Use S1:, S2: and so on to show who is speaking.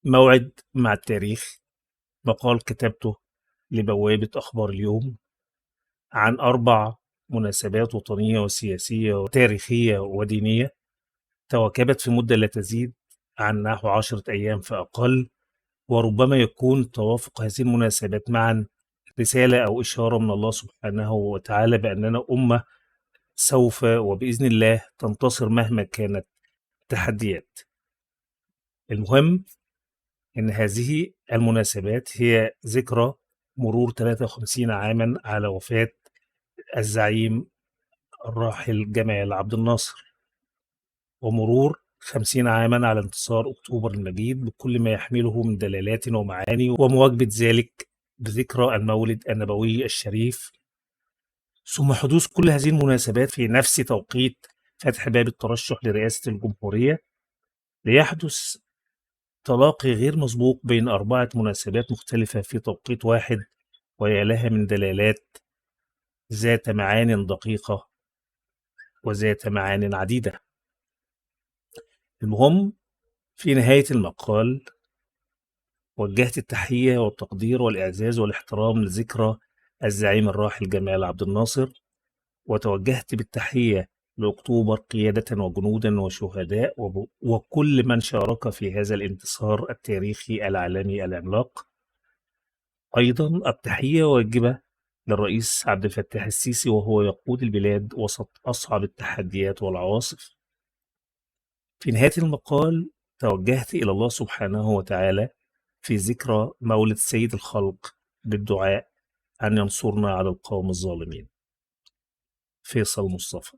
S1: موعد مع التاريخ، مقال كتبته لبوابة أخبار اليوم عن 4 مناسبات وطنية وسياسية وتاريخية ودينية تواكبت في مدة لا تزيد عن نحو 10 أيام فأقل، وربما يكون توافق هذه المناسبات معا رسالة أو إشارة من الله سبحانه وتعالى بأننا أمة سوف وبإذن الله تنتصر مهما كانت التحديات. المهم إن هذه المناسبات هي ذكرى مرور 53 عاما على وفاة الزعيم الراحل جمال عبد الناصر، ومرور 50 عاما على انتصار أكتوبر المجيد بكل ما يحمله من دلالات ومعاني، ومواكبة ذلك بذكرى المولد النبوي الشريف، ثم حدوث كل هذه المناسبات في نفس توقيت فتح باب الترشح لرئاسة الجمهورية، ليحدث تلاقي غير مسبوق بين 4 مناسبات مختلفة في توقيت واحد، وهي لها من دلالات ذات معان دقيقة وذات معان عديدة. المهم في نهاية المقال وجهت التحية والتقدير والإعزاز والاحترام لذكرى الزعيم الراحل جمال عبد الناصر، وتوجهت بالتحية لأكتوبر قيادة وجنودا وشهداء وكل من شارك في هذا الانتصار التاريخي العالمي العملاق. أيضا التحية واجبة للرئيس عبد الفتاح السيسي وهو يقود البلاد وسط أصعب التحديات والعواصف. في نهاية المقال توجهت إلى الله سبحانه وتعالى في ذكرى مولد سيد الخلق بالدعاء أن ينصرنا على القوم الظالمين. فيصل مصطفى.